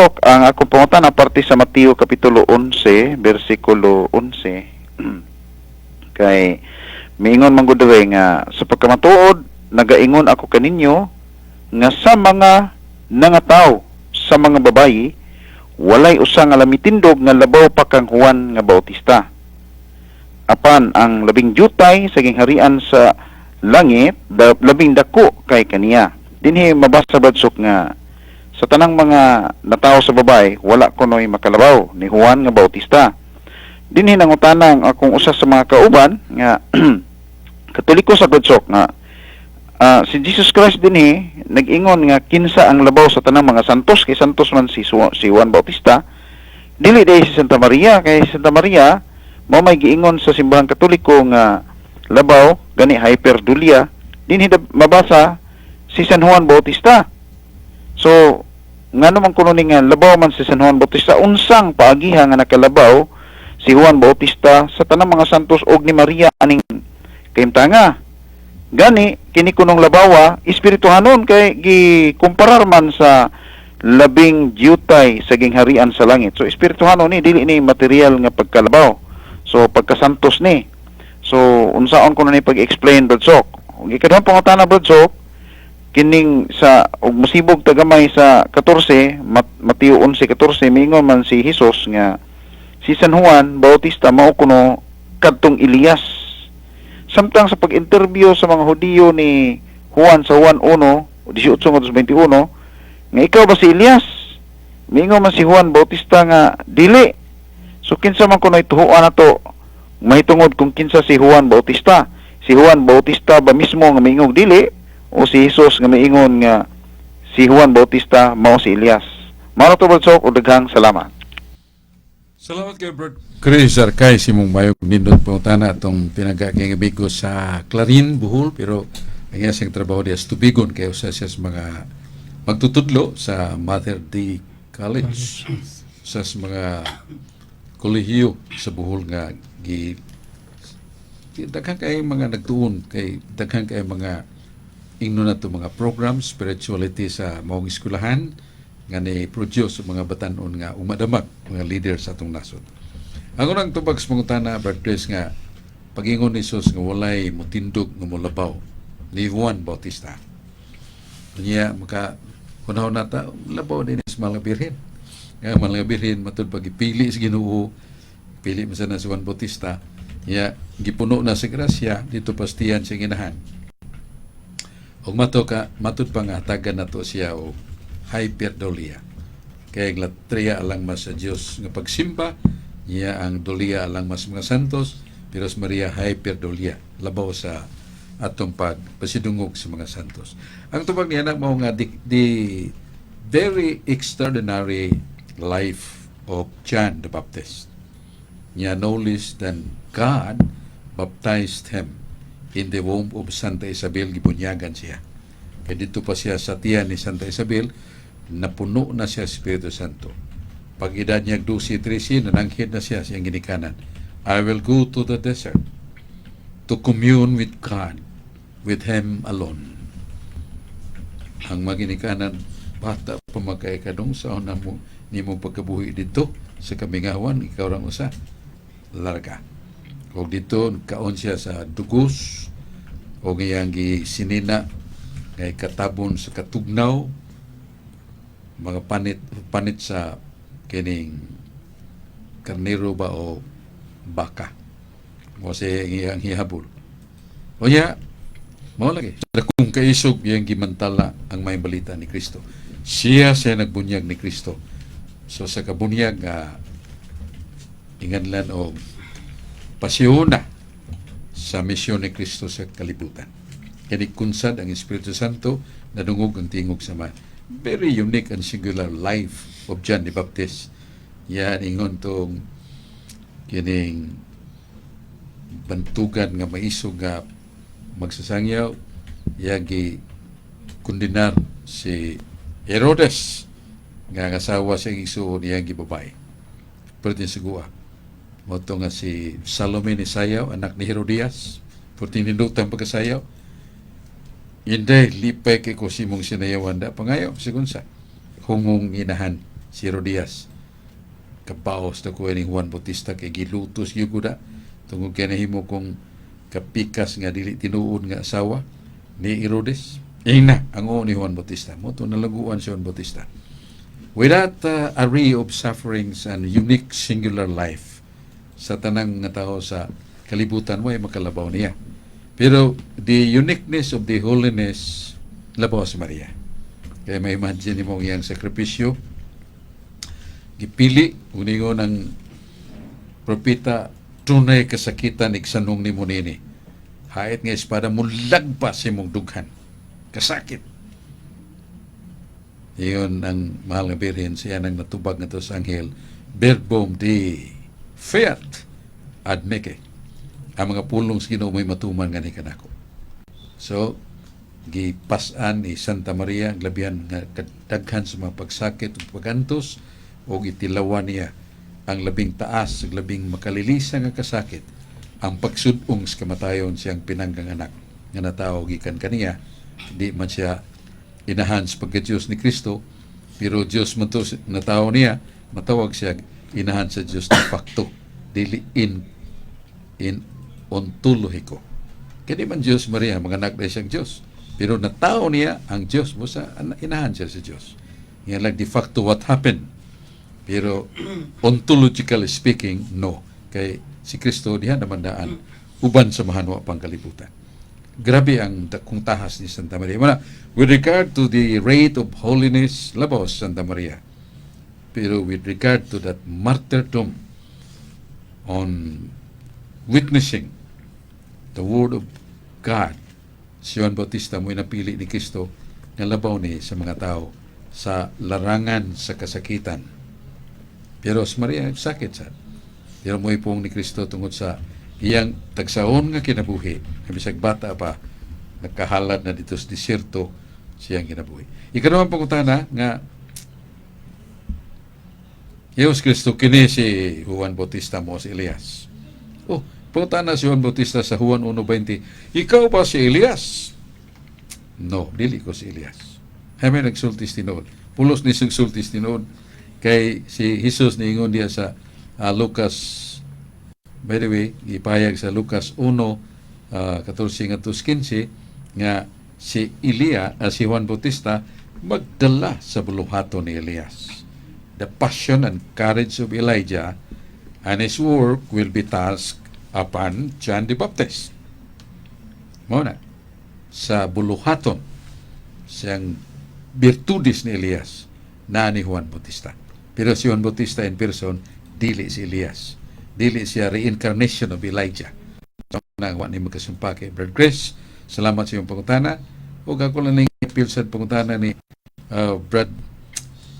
Sok, ang akong pangutana parte sa Mateo kapitulo 11 bersikulo 11, kay miingon man gud diri nga sa pagkamatuod nagaingon ako kaninyo nga sa mga nangataw sa mga babayi, walay usa nga lamitindog nga labaw pa kang Juan nga Bautista. Apan ang labing jutay sa gingharian sa langit labing dako kay kaniya. Dinhi mabasa, Brad Sok, nga sa tanang mga natawo sa babae, wala kunoy makalabaw ni Juan nga Bautista. Dinhi nangutana ang akong usa sa mga kauban nga Katoliko sa Godsok nga si Jesus Christ dinhi nag-ingon nga kinsa ang labaw sa tanang mga santos, kay santos man si Juan Bautista, dili diay si Santa Maria, kay si Santa Maria mao may giingon sa Simbahang Katoliko nga labaw, gani hyperdulia. Dinhi mabasa si San Juan Bautista. So ngano man kuno ni nga labaw man si San Juan Bautista? Unsang paagiha nga nakalabaw si Juan Bautista sa tanang mga santos og ni Maria aning kahimtanga? Gani kini kunong labawa espirituhanon, kay gikumparar man sa labing diyutay sa gingharian sa langit. So espirituhanon ni, dili ni material nga pagkalabaw. So pagkasantos ni. So unsaon kuno ni pag-explain, Brad Sok? Ug ikaduhang pangutana, Brad Sok, kining sa og musibog tagamay sa 14, Mateo 11:14, miingon man si Jesus nga si San Juan Bautista mao kuno kadtong Elias. Samtang sa pag-interview sa mga Hudiyo ni Juan sa Juan 1:18 ngadto sa 21 nga "Ikaw ba si Elias?", miingon man si Juan Bautista nga dili. So kinsa man kuno'y tuhuan nato mahitungod kung kinsa si Juan Bautista? Si Juan Bautista ba mismo nga miingong dili o si Jesus nga miingon nga si Juan Bautista mao si Elias? Mao to, Brad Sok, ug daghang salamat. Salamat kay Brad Chris Arkay sa imong mayong nindot pangutana, atong pinagka kay amigo sa Clarin, Bohol, pero ang iya siyang trabaho diya sa Tubigon kay usa siya sa mga magtutudlo sa Mother D College, sa mga kolehiyo sa Bohol nga gi daghan kay mga nagtuon, kay daghan kay mga ingno na to mga program spirituality sa maong eskwelahan nga ni produce mga batanon nga umadamag mga leader sa atong nasod. Ang unang tubag sa pangutana, Brad Chris, nga pagingon ni Jesus nga walay mutindog nga molabaw ni Juan Bautista. Unya maka kunahon nata labaw din sa mga birhen. Nga mga birhen matud pag ipili sa Ginoo, pili man sana si Juan Bautista, ya gipuno na sa grasya dito pastiyan sa ginahan. Ug mato ka matud pa nga hatagan nato siya og hyperdulia. Kay ang latria alang mas sa Dios nga pagsimba, niya ang dulia alang mas mga santos, pero sa Maria hyperdulia, labaw sa atong pagpasidungog sa mga santos. Ang tubag niya na mao nga the very extraordinary life of John the Baptist. Niya no less than God baptized him in the womb of Santa Isabel, gibunyagan siya. Kaya dito pa siya sa tiyan ni Santa Isabel, napuno na siya sa Espiritu Santo. Pag edad niya 12, 13, nananghid na siya siyang ginikanan. "I will go to the desert to commune with God, with Him alone." Ang maginikanan, "Bata pa magkay kadong sa na mo nimo pagkabuhi dito sa kamingawan, ikaw rang usa. Larga." Og dito kaon siya sa dugos o iyang gisinina ngay katabon sa katugnaw, mga panit panit sa kining karnero ba o baka mo sa iyang hihabol. O niya, mao lagi. Sa dakong kaisog iyang gimantala ang may balita ni Kristo. Siya siya nagbunyag ni Kristo. So sa kabunyag nga inganlan og pasiyona sa misyon ni Kristo sa kalibutan. Kani kunsad ang Espiritu Santo, nadungog ang tingog sa ma. Very unique and singular life of John the Baptist. Yan ingon tong kining bantugan nga maisog nga magsasangyaw, yagi kundinar si Herodes nga ang asawa sa igsuon iyang gibabae. Pero din sa guwa. Mao to nga si Salome ni sayaw, anak ni Herodias. Pero tinindutang pagkasayaw. "Inday, lipay kay ko sa imong sinayawan da. Pangayo, sigun sa. Hungong inahan." Si Herodias kabaos na ko ni Juan Bautista kay gilutos gyud ko da tungod kay nahimo kong kapikas nga dili tinuod nga asawa ni Herodes. Ina ang oo ni Juan Bautista mo to nalaguan si Juan Bautista. With that array of sufferings and unique singular life, sa tanang nga tao sa kalibutan mo ay makalabaw niya. Pero the uniqueness of the holiness, labaw si Maria. Kaya may imagine mo ang iyang sakripisyo, gipili uningo ng propeta, "Dunay kasakitan igsanong nimo nini. Hait nga espada mulagpas sa imong dughan." Kasakit. Iyon ang mahal nga Birhen, siya nang natubag nga to sa anghel, "Verbum Dei fiat ad meke." Ang mga pulong sa Ginoo may matuman ngani kanako. So, gipas-an ni Santa Maria ang labihan nga kadaghan sa mga pagsakit ug pagantos o gitilawan niya ang labing taas ug labing makalilisa nga kasakit, ang pagsudong sa kamatayon siyang pinanggang anak nga natawo gikan kaniya. Di man siya inahan sa pagka-Diyos ni Kristo, pero Diyos man to natawo niya, matawag siya inahan sa Diyos de facto, dili in ontolohiko. Kaya di man Diyos Maria, mga anak na siyang Diyos. Pero natao niya ang Diyos mo sa inahan siya sa Diyos. Nga like de facto what happened. Pero ontologically speaking, no. Kay si Kristo diha naman daan uban sa mahanwa pang kalibutan. Grabe ang dakong tahas ni Santa Maria. Muna, with regard to the rate of holiness, labaw sa Santa Maria. Pero with regard to that martyrdom on witnessing the word of God, si Juan Bautista mo napili ni Kristo nga labaw ni sa mga tao sa larangan sa kasakitan. Pero si Maria sakit sad. Pero mo ipong ni Kristo tungod sa iyang tagsaon nga kinabuhi. Nga bisag bata pa, nagkahalad na dito sa disyerto siyang kinabuhi. Ikaduhang pangutana nga Yesus Kristo kini si Juan Bautista mo si Elias. Oh, pangutana si Juan Bautista sa Juan 1:20, "Ikaw ba si Elias?" "No, dili ko si Elias." Hay may nagsulti tinuod. Pulos ni nagsulti tinuod kay si Jesus niingon diya sa Lucas. By the way, ipahayag sa Lucas 1 14 ngadto 15 nga si Elia, si Juan Bautista magdala sa buluhaton ni Elias. The passion and courage of Elijah and his work will be tasked upon John the Baptist. Mao na sa buluhaton siyang virtudes ni Elias na ni Juan Bautista. Pero si Juan Bautista in person, dili si Elias. Dili siya reincarnation of Elijah. So, na wa ni magkasumpake. Brad Chris, salamat sa iyong pangutana. Ug ako lang ning appeal sa pangutana ni Brad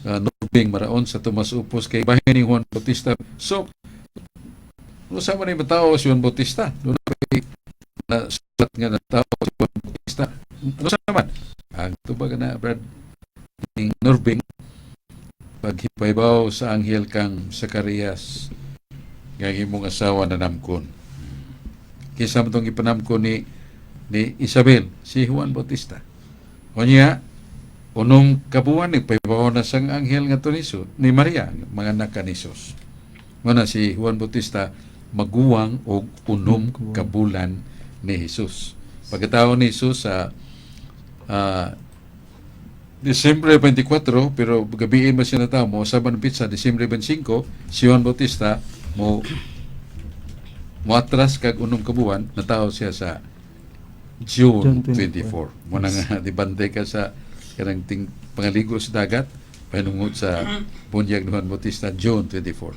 Norbing Maraon sa Tomas Upos kay bahin ni Juan Bautista. So, unsa man ni tao si Juan Bautista? Doon na sulat nga na tao si Juan Bautista. Ano sa man? Ang tubag na Brad ning Norbing, paghipahibaw sa anghel kang Zacarias nga ang imong asawa na namkon. Kinsa man tong ipanamkon ni Isabel? Si Juan Bautista. Unya, 6 ka buwan nagpahibaw na sang anghel nga ni Jesus, ni Maria, mga anak ka ni Jesus. Muna si Juan Bautista maguwang og 6 ka bulan ni Jesus. Pagkatao ni Jesus sa Disyembre 24, pero gabi ba siya natao mo sa man pizza Disyembre 25, si Juan Bautista mo mo atras kag 6 ka buwan, natao siya sa June June 24. 24. Mo na nga dibante ka sa kanang ting pangaligo sa dagat pahinungod sa bunyag ni Juan Bautista June 24.